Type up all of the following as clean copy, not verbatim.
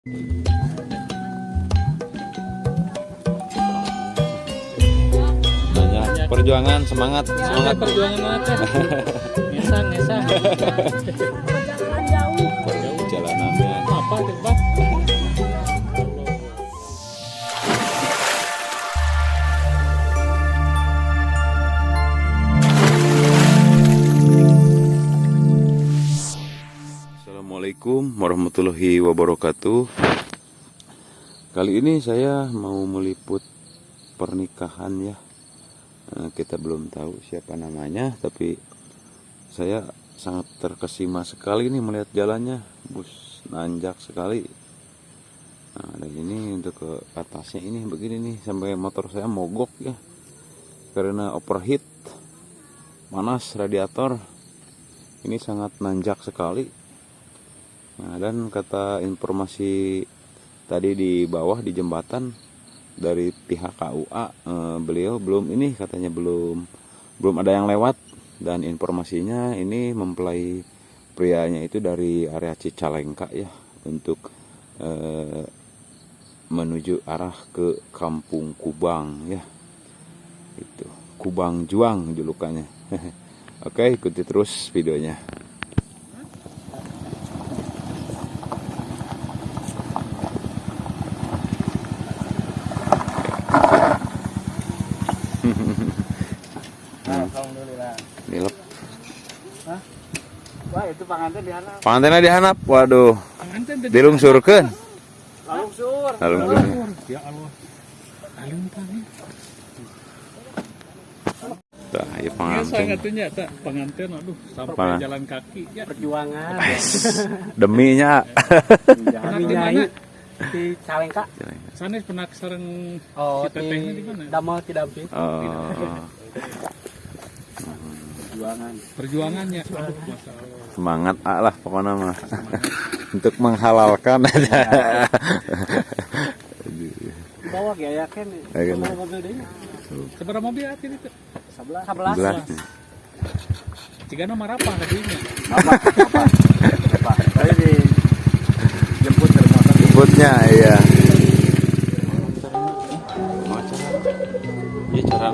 Nanya perjuangan, semangat, semangat. Perjuangan mana teh? Ngesang, ngesang. Perjalanan jauh. Perjalanannya. Apa tuh, Pak? Assalamualaikum warahmatullahi wabarakatuh. Kali ini saya mau meliput pernikahan ya. Kita belum tahu siapa namanya, tapi saya sangat terkesima sekali nih melihat jalannya, bus nanjak sekali. Nah, dan ini untuk ke atasnya ini begini nih, sampai motor saya mogok ya, karena overheat, panas radiator. Ini sangat nanjak sekali. Nah, dan kata informasi tadi di bawah di jembatan dari pihak KUA, beliau belum ini katanya belum ada yang lewat, dan informasinya ini mempelai prianya itu dari area Cicalengka ya, untuk menuju arah ke Kampung Kubang ya, itu Kubang Juang julukannya. Oke, ikuti terus videonya. Alhamdulillah. Nilep. Wah, itu panganten dihanap. Pangantenna dihanap. Waduh. Panganten teh. Dilungsurkeun. Lalungsur. Lalungsur. Ya Allah. Alun nih. Tah, ieu Ya, panganten. saya atunya tak panganten, aduh, sampai Pangan. jalan kaki ya. Perjuangan. Deminya. Pernah di mana? Di Calengka. Sanes pernah sareng Oh, si tetehnya di mana? Damel Cidampit. Oh, Perjuangan. Perjuangannya. Aduh, Masya Allah. Semangat ah lah pokoknya mah. Untuk menghalalkan aja. Bawa ya kan. Ya, kan. Sama mobil deui. Seberapa mobil atuh itu? 11. 11. Belas. Cigana marapah kadinya. Bapak, bapak. Bapak. Tadi dijemput dari motor. Jemputnya iya. Iya cara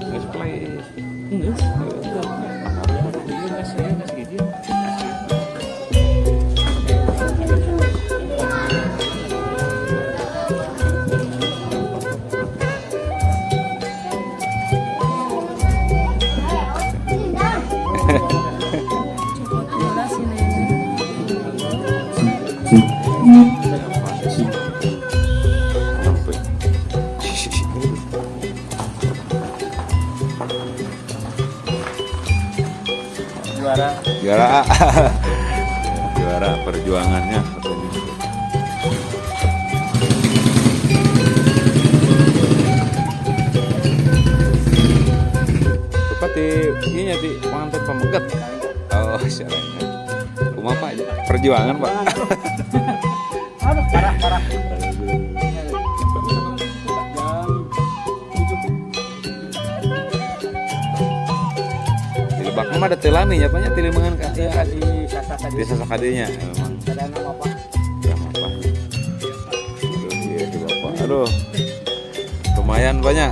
Let's play. Enggak. Iya, enggak sih, enggak sih gitu. Gila si nenek. Sampai. Juara. Juara. Juara perjuangannya katanya. Bapak di ini di pengantin pameget. Oh, siapa? Kumaha Pak? Perjuangan, Pak. Aduh, parah, parah. Jam 7. Di Lebak mah ada telami nya Pak nya tilimangan ka. Iya, di Sasaka. Di Sasakadenya memang. Ada nama apa? Ya apa? Aduh, iya di Bapak. Aduh. Lumayan banyak.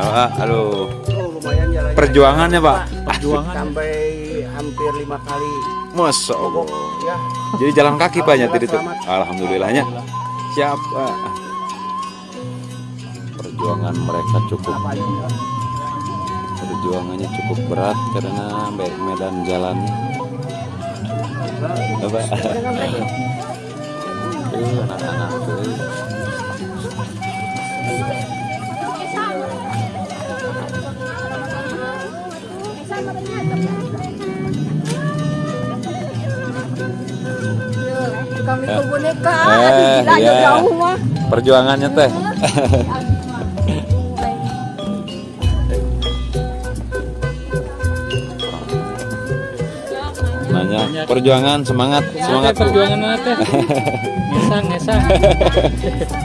Ah, aduh. Oh, lumayan jalannya. Perjuangannya, Pak. Perjuangan. Sampai hampir 5 kali. Masya Allah. Ya. Jadi jalan kaki Pak nya tadi tuh. Selamat. Alhamdulillahnya. Siap, Pak. Perjuangan mereka cukup, Apa aja? perjuangannya cukup berat karena medan jalannya. Apa? Tuh, anak-anak tuh. Kami ke boneka. Gila Iya. jauh mah. Perjuangannya teh. Nanya perjuangan, semangat, semangat. Perjuangan mana teh? Ngesang, ngesang.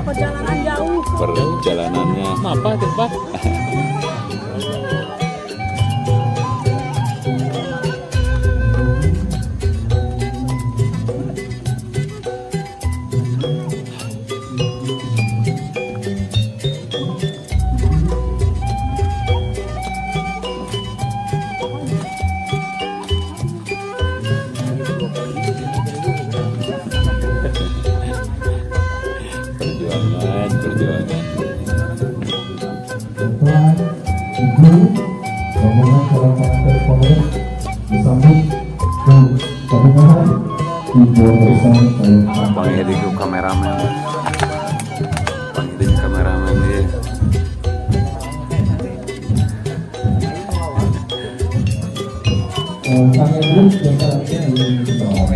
Perjalanan jauh. Perjalanannya. Apa tuh, Pak? Calon pengantin pemuda disambut ku pernikahan di keluarga besar calon pengantin. Panggil di kameramen. Panggil kameramen dia. Kang Edwin biasa latihan di bawah.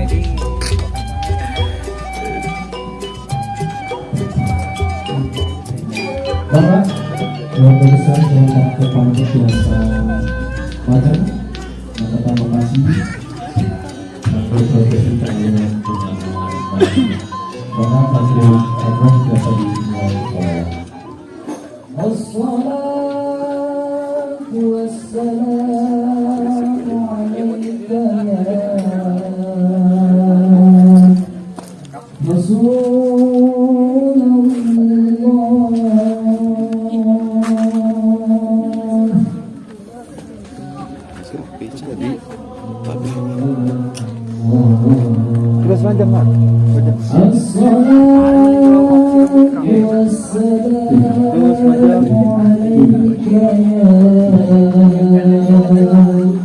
Bapak, keluarga besar calon pengantin pemuda biasa macam menetapkan lokasi atau prosesi dengan karena hasil program biasa dimulai oleh الصلاة والسلام عليك يا رسول الله. Sepi jadi. Tapi Sudah sepanjang, Pak. الصلاة والسلام عليك يا حبيب الله.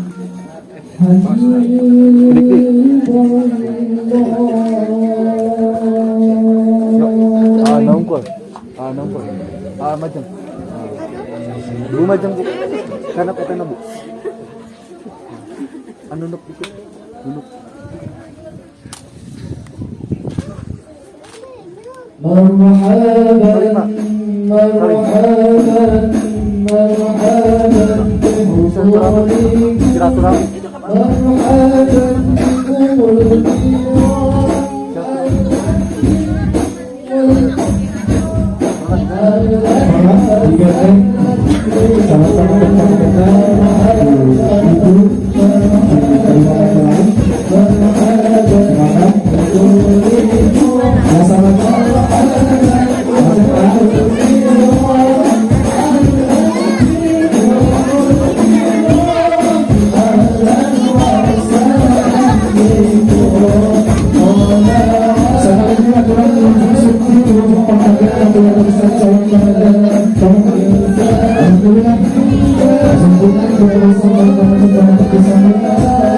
Ah, nongkol. Ah, nongkol. Ah, macam. Bu macam, Bu. Karena kota Bu. Anu nunuk dikit. Nunuk. مرحبا مرحبا مرحبا بحضوركم. Silaturahmi. مرحبا بكم الكرام. Bapak, digandeng sama-sama kita ibu di Kalimantan lain. Silakan. Biasa macam. Macam Pak. Sekali lagi aturan sukti menuju penghargaan keluarga besar calon pengantin pemuda. Alhamdulillah, sambutan keluarga besar calon pengantin pemuda disambut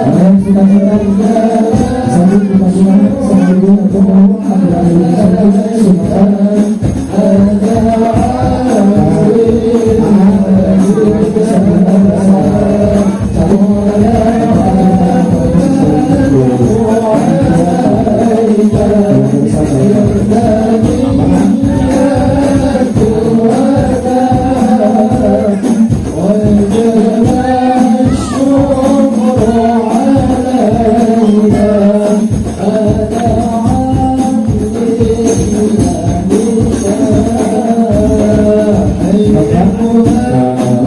oleh singkat-singkat sambut di pasukan sang ibu atau mau ambil silakan. Sambutan bersama calon pengantin besar calon. وجب الشكر علينا أدعى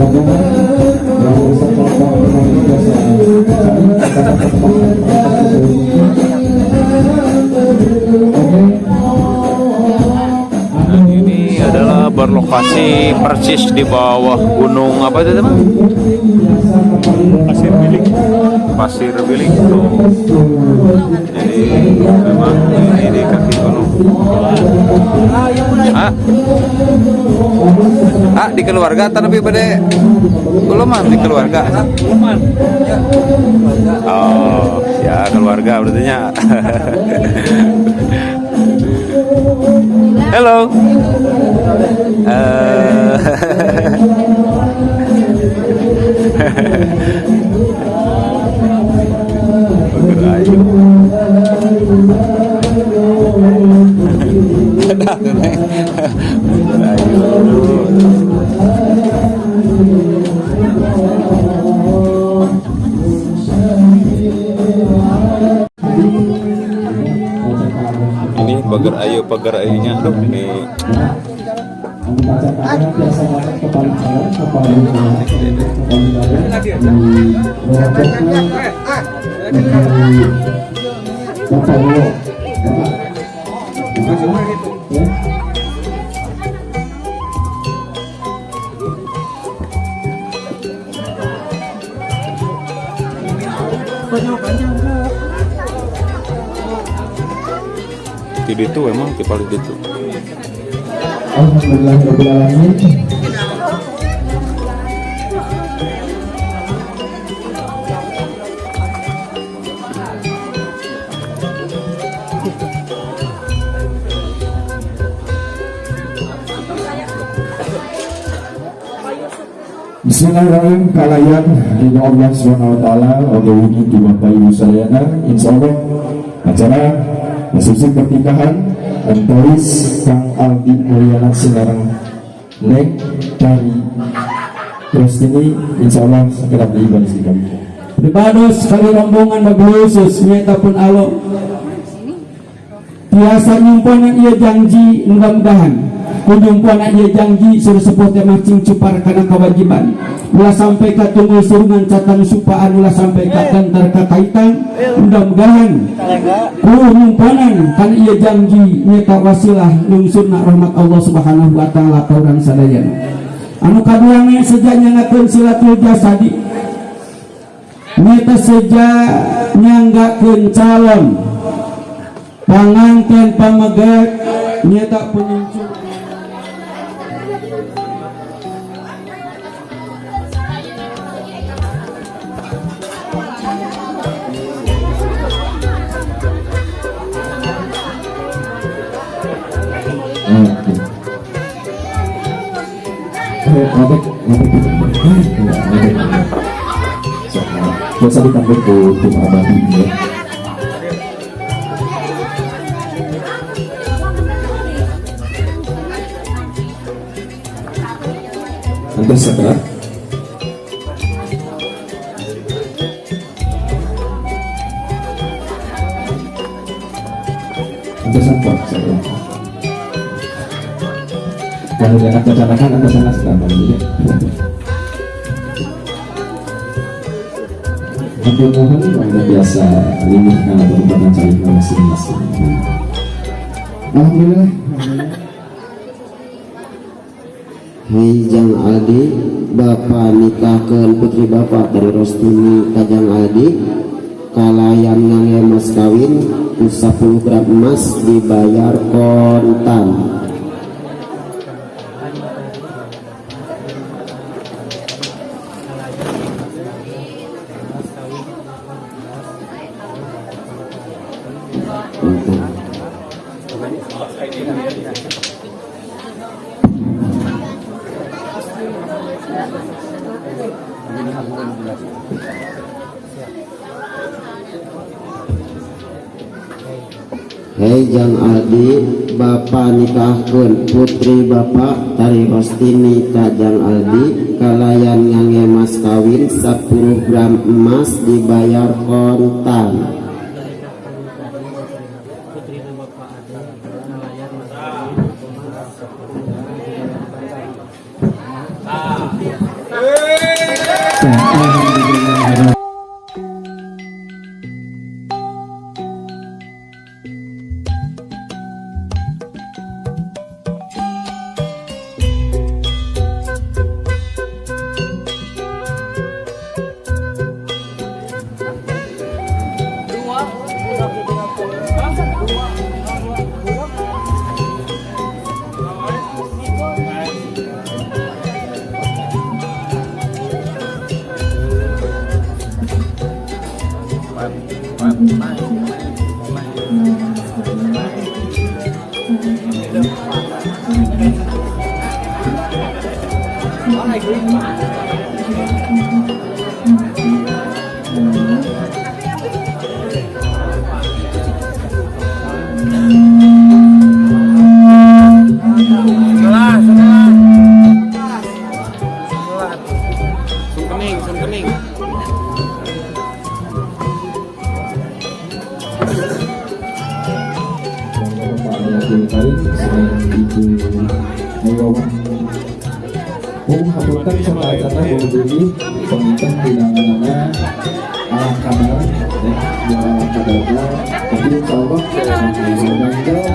Maka rombongan keluarga besar calon pengantin biasa kami akan ke tempat Oke. Ini adalah berlokasi persis di bawah gunung apa itu, teman? Pasir Bilik. Pasir Bilik tuh. Jadi memang ini di kaki gunung. Ah, ah di keluarga tapi pada belum ah di keluarga. Oh, ya keluarga berarti nya. Hello. Eh. Bager ayu. Dah tuh, Neng. Bager ayu. Ini pagar ayu pagar ayunya, aduh, ini. Anu pacar biasa macam kepala jalan, kepala jalan, kepala jalan di Rohoknya di Bapak Wo. Bapak. Ya. Di itu emang di paling itu. Alhamdulillahirabbil alamin. Bismillahirrahmanirrahim. Kalayan ridho Allah Subhanahu wa taala, oge wingi di Bapak Ibu sadayana, insyaallah acara resepsi pernikahan antawis Kang Aldi Mulyana sinareng Neng Tari Rostini insyaallah segera beri kami. Pribados kali rombongan khusus nyata pun alo tiasa nyumponan ieu janji, mudah-mudahan ku nyumponan ieu janji sur sepuh teh macing cupar kana kewajiban, ulah sampai ka tunggul surungan catan supaan, ulah sampai ka gantar kakaitan. Mudah-mudahan ku nyumponan kana ieu janji nyata wasilah lungsurna rahmat Allah Subhanahu wa taala ka urang sadayana. Anu kaduana, seja nyanggakeun silatul jasadi, nyata seja nyanggakeun calon panganten pameget, nyata penyuncur. Oke. Eh, ngadek, ngadek. Ya, ngadek. Sok, nah. Biasa ditambah ke tim abadi ya. Nanti setelah. Nanti sampai saya. Kalau jangan cacanakan anda sana sekarang ya. Hampir mohon anda biasa limit karena tempat cari masing-masing. Alhamdulillah. Hei Jang Aldi, Bapak nikahkeun putri Bapak dari Rostini ka Jang Aldi kalayan ngangge mas kawin 10 gram emas dibayar kontan. Kontan. Hei Jang Aldi, Bapak nikahkeun putri Bapak Tari Rostini ka Jang Aldi kalayan ngangge mas kawin 10 gram emas dibayar kontan. Putrina Bapak Ade kalayan mas kawin emas 10 gram dibayar kontan. Alhamdulillah. Sebelah, sebelah. Sebelah. Sumpening, sumpening. Bapak Ade Abdul Karim selain Ibu Mewawa. Oh, hapunten sateuacanna buru penginten pinanganana alang kadar ya, alang kadarna, tapi insya Allah mangga.